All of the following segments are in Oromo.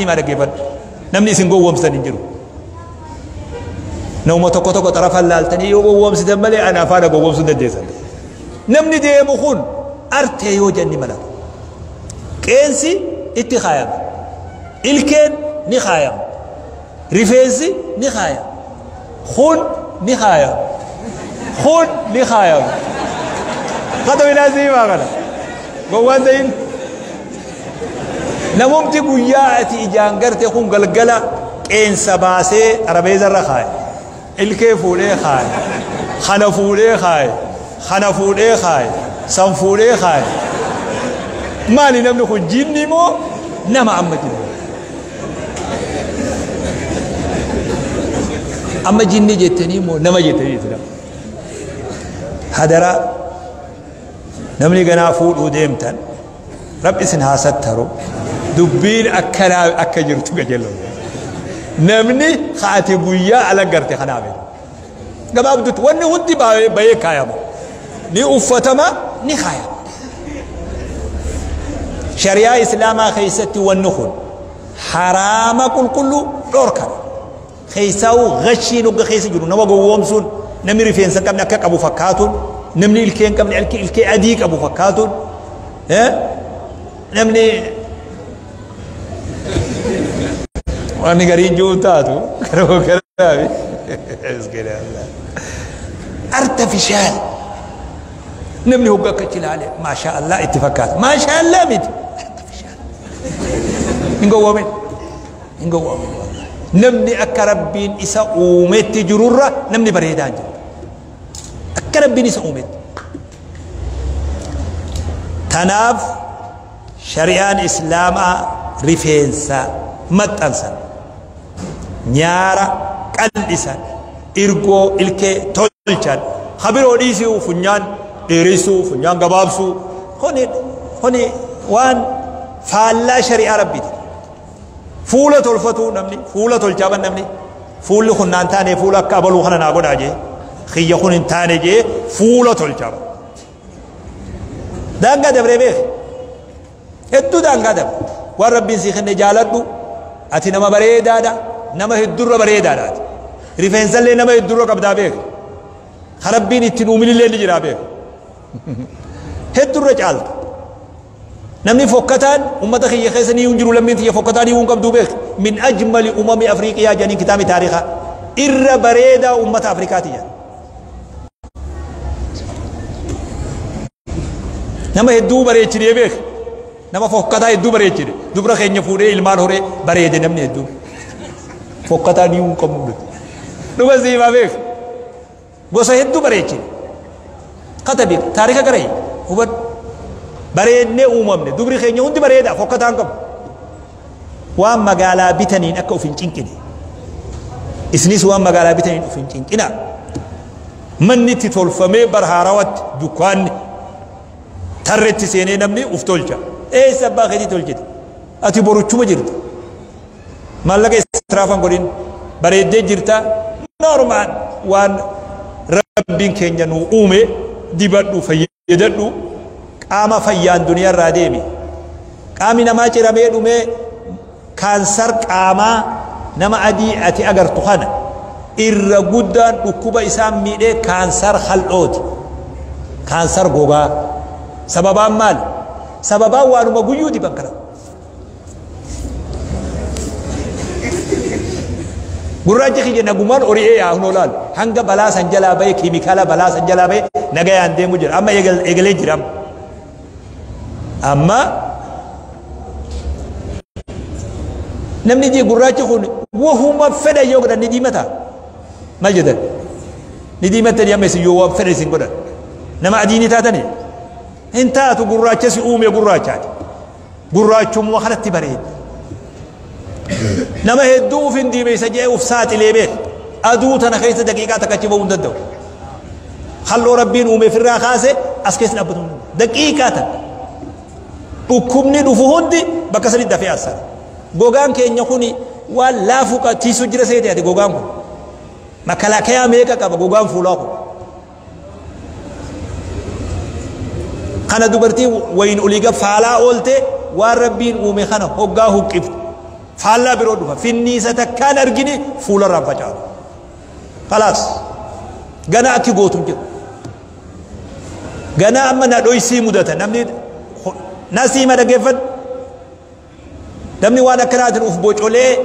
Siima dhaggeeffadhu. Namni isin gowwoomsan hin jiru. Nama tokko tokko xarafan laaltanii yoo gowwoomsitan malee ana afaana gowwoomsuu dandeessan. Namni deemu kun artee yoo jenni malata. Qeensi itti kaayama. Ilkeen ni kaayama. Rifeensi ni kaayama. Kun ni kaayama. Kun ni kaayama. Kata minaa siimaa kana. Gowwaan ta'in. Namumti guyyaa ati ijaan garte kun galgala qeensa baasee xarabeeza irra kaaye. Ilkee fuudhee kaaye. Kana fuudhee kaaye. Kana fuudhee kaaye. San fuudhee kaaye. Maali namni kun jinni moo nama amma jiru? Amma jinni jettanii moo nama jettanii jettanii? Hadaraa namni ganaa fuudhuu deemtan Rabbi isin haa sattaru, dubbiin akkanaa akka jirtu qajeeloo. Namni ati guyyaa ala garte kanaa beeku. Gabaabdutti wanni hundi bahee kaayama. Ni uffatama, ni kaayama. Shari'aa Islaamaa keessatti wanni kun haraama, qulqulluu dhorkama. Keessaa'uu gashiin hogga keessa jiru nama gowwoomsuun, namni rifeensa hin qabne akka qabu fakkaatuun, namni ilkee hin qabne ilkee adii qabu fakkaatuun, namni wanni gariin jiru taatu garuu artificial. Namni hogga akka ilaale maashaa Allah itti fakkaata. Maashaa Allah miti, artificial. Hin gowwoomin, hin gowwoomin. Namni akka Rabbiin isa uumetti jirurra namni bareedaa hin jiru. Akka Rabbiin isa uumetti. Tanaaf shari'aan Islaamaa rifeensa maxxansan, nyaara qal'isan, irgoo ilkee tolchan, habiroo dhiisuu, funyaan dheeressuu, funyaan gabaabsuu, kuni waan faallaa shari'aa Rabbiiti. Fuula tolfatuu, namni fuula tolchaa ban, namni fuulli kun naan taane, fuula akka abaluu kana naa godhaa jee, kiyya kun hin taane jee fuula tolchaa ban. Daangaa dabree beek, hedduu daangaa dabre. Waan Rabbiin sii kenne jaaladhu. Ati nama bareedaadha, nama heddurra bareedaadha. Ati rifeensallee nama heddurra qabdaa beek. Ka Rabbiin ittiin uuminillee ni jiraa beek, heddurra caalta. Namni fokkataan ummata kiyya keessa ni hin jiru, lammiin tiyya fokkataan ni hin qabduu beek. Min ajmali umami Afriiqiyaa jedhaniin kitaabni taarikaa, irra bareedaa ummata Afrikaati jedhan. Nama hedduu bareechinee beek, nama fokkataa hedduu bareechine. Dubra keenya fuudhee ilmaan horee bareede. Namni hedduu fokkataa ni hin qabnu, dhuma siimaa beek. Gosa hedduu bareechine. Katabi taarika garee hubadhu. Bareednee uumamne. Dubri keenya hundi bareeda, fokkataa hin qabu. Waan magaalaa bitaniin akka of hin cinqine, isinis waan magaalaa bitaniin of hin cinqina. Manni itti tolfamee bar haarawatti dukkaanni tarretti seenee namni uf tolcha. Eessa abbaa keetii tolchite? Ati boruchuma jirta. Maallaqa israafan godhin, bareeddee jirta. Normal waan Rabbiin keenya nu uume dibadhu, fayyadadhu, qaama fayyaan duniyaa irraa deemi. Qaamni namaa ciramee dhumee, kaansar qaamaa nama adii ati agartu kana irra guddaan dhukkuba isaan miidhee kaansar hal'ooti, kaansar gogaa. Sababaan maali? Sababaan waanuma guyyuu diban kana. Gurraachi kiyya nagumaan ori'ee yaa hunoo laal, hanga balaa san jalaa bahe, keemikaala balaa san jalaa bahe, nagayaan deemu jira. Amma eegalee jira. Amma namni gurraachi kun wahuma fedha yoo godhan ni diimata. Maal jedhan? Ni diimattanii? Amma isin yoo waan fedha isin godhan nama adii ni taatanii? Hin taatu. Gurraacha si uume gurraachaati, gurraachummaa kanatti bareeda. Nama hedduu uf hin diimeessa jee uf saaxilee beek, aduu tana keessa daqiiqaa takka achi bahuu hin danda'u. Halloo Rabbiin uume ofirraa kaase as keessa dhaabbatu hin danda'u daqiiqaa takka. Dhukkubni dhufu hundi bakka sanitti dafee assara. Gogaan keenya kuni waan laafu tiisu jira seete ati. Gogaan kun makalaakayaa meeqa qaba? Gogaan fuulaa kun kana dubartii wayin olii gad faalaa oolte, waan Rabbiin uume kana hoggaa huqqifte. Faallaa biroo dhufa. Finniisa takkaan argine fuularraan facaatu. Kalaas. Gana akki gootu hin jiru. Gana amma na dhoysii mudata. Namni nasiima dhageeffadhu. Namni waan akkanaatiin uf bocolee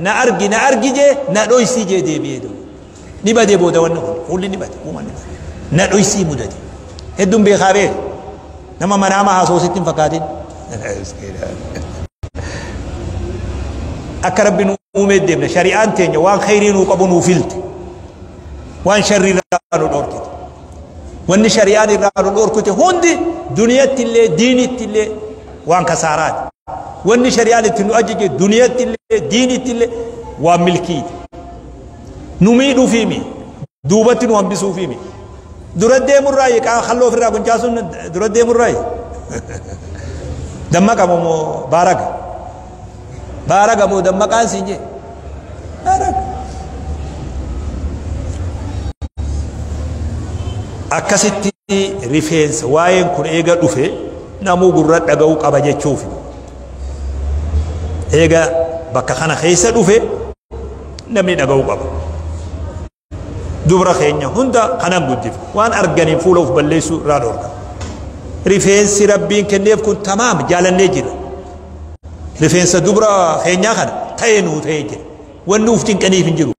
na argi na argi jee na dhoysii jee deebi'ee dhufu. Ni badee booda wanni kun fuulli ni bade uumaan ni bade. Na dhoysii mudate. Hedduun beekaa beeka. Nama manaama haasoo sitti hin fakkaatin. Akka rabbi nu uumee deemne shari'aan teenya waan khayrii nuu qabu nuu filte. Waan sharrii irraa nu dhorkite. Wanni shari'aan irraa nu dhorkite hundi duniyatti illee diinitti illee waan kasaaraati. Wanni shari'aan itti nu ajaje duniyatti illee diinitti illee waan milkiiti. Nu miidhuufiimi duubatti nu hambisuufiimi. Dura deemurraayi qaa halloo ofirraa goncaasuun dura deemurraayi. Dammaqa moo baaraga? Baaraga moo dammaqaan siin jee? Baaraga. Akkasitti rifeensa waa'een kun eega dhufe namuu gurra dhaga'uu qaba jechuufi. Eega bakka kana keessa dhufe namni dhaga'uu qaba. Dubra keenya hunda kanan guddifne waan arganiin fuula of balleessuu irraa dhorka. Rifeensi rabbiin kenneef kun tamaam jaalannee jira. Rifeensa dubra keenyaa kana ta'ee nuu ta'ee jira. Wanni uf cinqaniif hin jiru.